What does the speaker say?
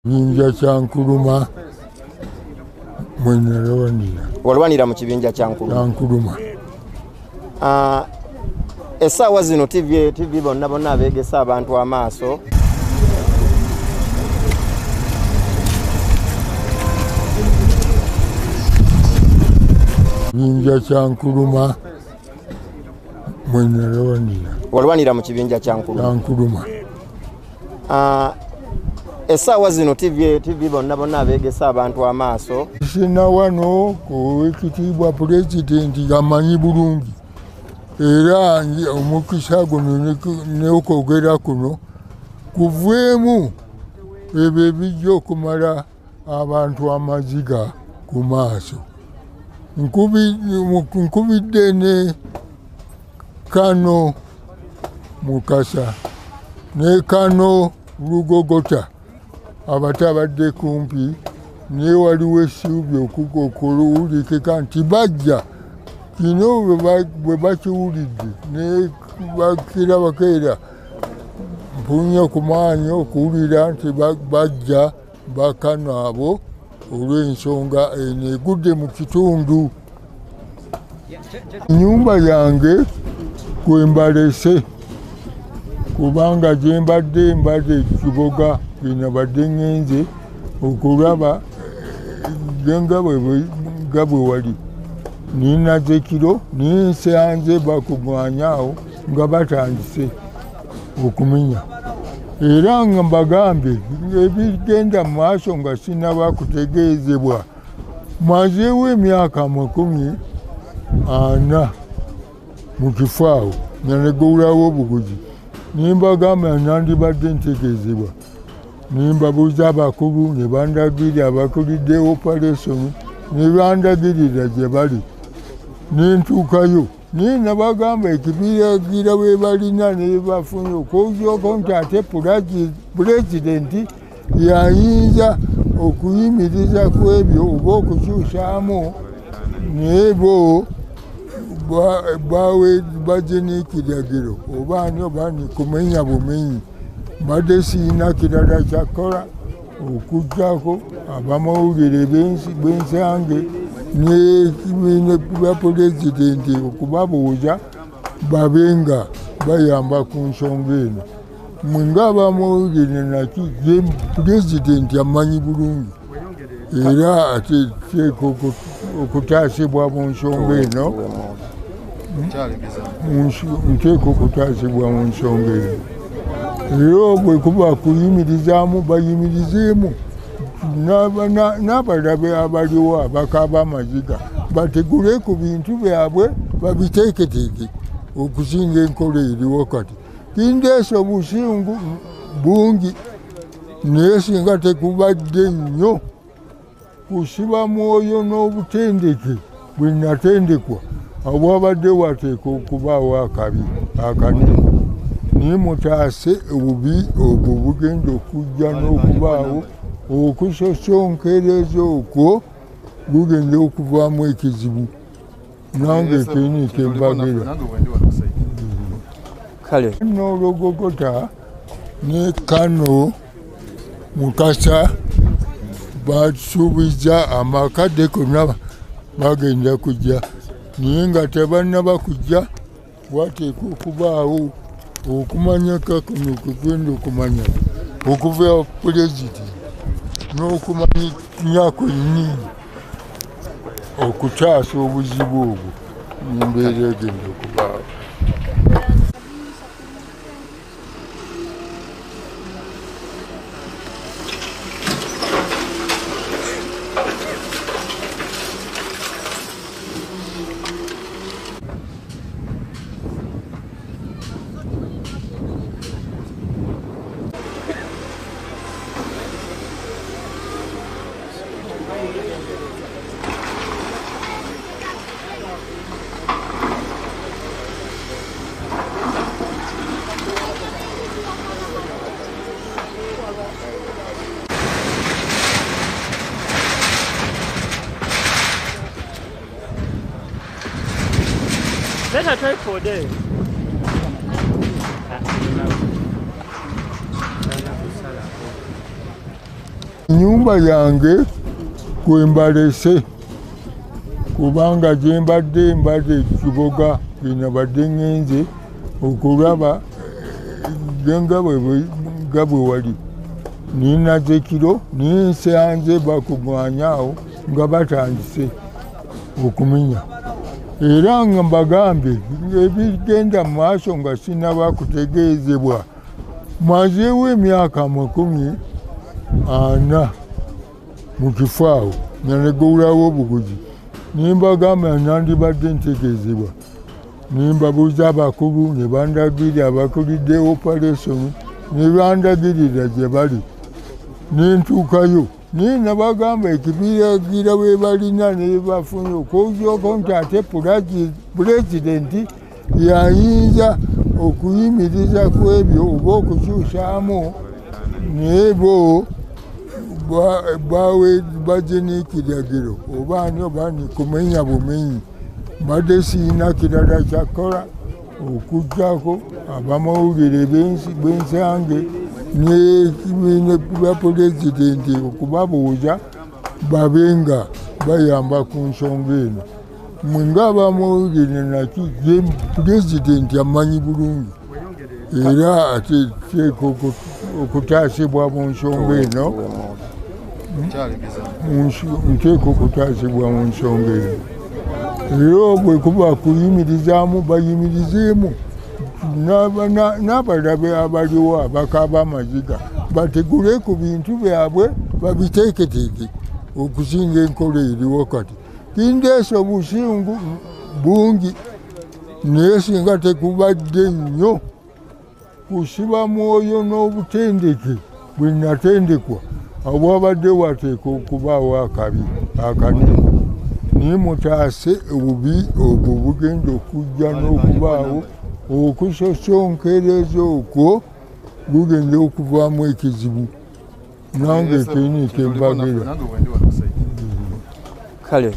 Kibinja kya Nkuluma mwe nalwanira. Walwanira mu kibinja kya Nkuluma? Nkuluma. Essaawa zino TV bonna bonna abeegesa abantu amaaso. Kibinja kya Nkuluma mwe nalwanira. Walwanira mu kibinja kya Nkuluma? Nkuluma. Essaawa zino TV bonna bonna abeegesa abantu amaaso. Sina wano owekitiibwa pulezidenti yamanyi bulungi, era omukisa guno n'okwogera kuno kuveemu ebyo ebijja okumala abantu amaziga ku maaso. Nkubidde ne Kano Mukasa ne Kano Lugogota abatabadde kumpi, naye waliwo essuubi okuwulikika nti bajja. Kino bwe bakiwulidde ne bakira bakeera mpunye ku maanyi okuwulira nti bajja bakano abo olw'ensonga eno egudde mu kitundu. Ennyumba yange kwe mbalese, kubanga gye mbadde mbadde Kiboga gye nabadde ŋŋenze okulaba nga bwe wali. Ninaze ekiro naye nsanze bakugwanya awo nga batandise okumenya, era nga mbagambye ebigenda mu maaso nga sinnaba kutegeezebwa. Mazeewo emyaka 40 mu kifo awo nga negulawo obuguzi, ne mbagamba nandibadde ntegeezebwa. Ne mbabuuza abakulu ne bandagirira, abakulidde operation ne bandagirira gye bali, ne ntuukayo. Naye nabagamba ekibiragira bwe balina ne bafunye okwojjako nti ate pulezidenti yayinza okuyimiriza ku ebyo oba okukyusaamu, naye bo baje n'ekiragiro oba ani oba ani kumenya bumenyi. Mbadde sirina kirala kyakukola okuggyako abamawulire b'ensange ne pulezidenti okubabuuza babe nga bayamba ku nsonga eno. Mwe ng'abamawulire naki ye pulezidenti amanyi bulungi, era ateeka okutaasibwa mu nsonga eno. Nteeka okutaasibwa mu nsonga eno. Era bwe kuba kuyimirizaamu bayimirizeemu n'abalabe abaliwo abakaaba amaziga bategule ku bintu byabwe babiteeketeeke okusinga enkola eriwo kati. Kindeese obusungu bungi, naye singa tekubadde nnyo kusiba mwoyo n'obutendeke bwe natendekwa, obwabadde wateeka okubaawo akabi akanene. Naye mutaase obubi obwo bugenda okujja n'okubaawo okusosonkereza okwo gugenda okuvaamu ekizibu. Nange kini kyembagira. Kale N'Olugogota ne Kano Mukasa basuubiza amakadde gonna bagenda kujja, naye nga tebannaba kujja wateeka okubaawo okumanyaka kuno kugenda okumanya okuva pulezidenti n'okumanya kwennyini okutaasa obuzibu obwo n'embeera egenda okubaawo. Let her try for there. Ennyumba yange kwe mbalese kubanga gye mbadde mbadde Kiboga gye nabadde ŋŋenze okulaba nga bwe wali ninaze ekiro naye nsanze bakugwanya awo nga batandise okumenya era nga mbagambye ebigenda mu maaso nga sinaba kutegeezebwa. Mazeewo emyaka 40 mu kifo awo nga negulawo obuguzi ne mbagamba nandibadde ntegeezebwa ne mbabuuza abakulu ne bandagirira abakulidde operation ne bandagirira gye bali ne ntuukayo naye nabagamba ekibiragira bwe balina ne bafunye okwojjako nti ate pulezidenti yayinza okuyimiriza ku ebyo oba okukyusaamu naye bo baje n'ekiragiro oba ani oba ni kumenya bumenyi. Mbadde sirina kirala kyakukola okuggyako abamawulire b'ensange ne pulezidenti okubabuuza babe nga bayamba ku nsonga eno. Mwe ng'abamawulire naki ye pulezidenti amanyi bulungi era ateeka okutaasibwa mu nsonga eno, nteeka okutaasibwa mu nsonga eno. Era bwe kuba kuyimirizaamu bayimirizeemu n'abalabe abaliwo abakaaba amaziga bategule ku bintu byabwe babiteeketeeke okusinga enkola eriwo kati. Kindeese obusungu bungi naye singa tekubadde nnyo kusiba mwoyo n'obutendeke bwe natendekwa obwabadde wateeka okubaawo akabi akanene. Naye mutaase obubi obwo bugenda okujja n'okubaawo okusosonkereza okwo gugenda okuvaamu ekizibu nange keni kembagira. Kale.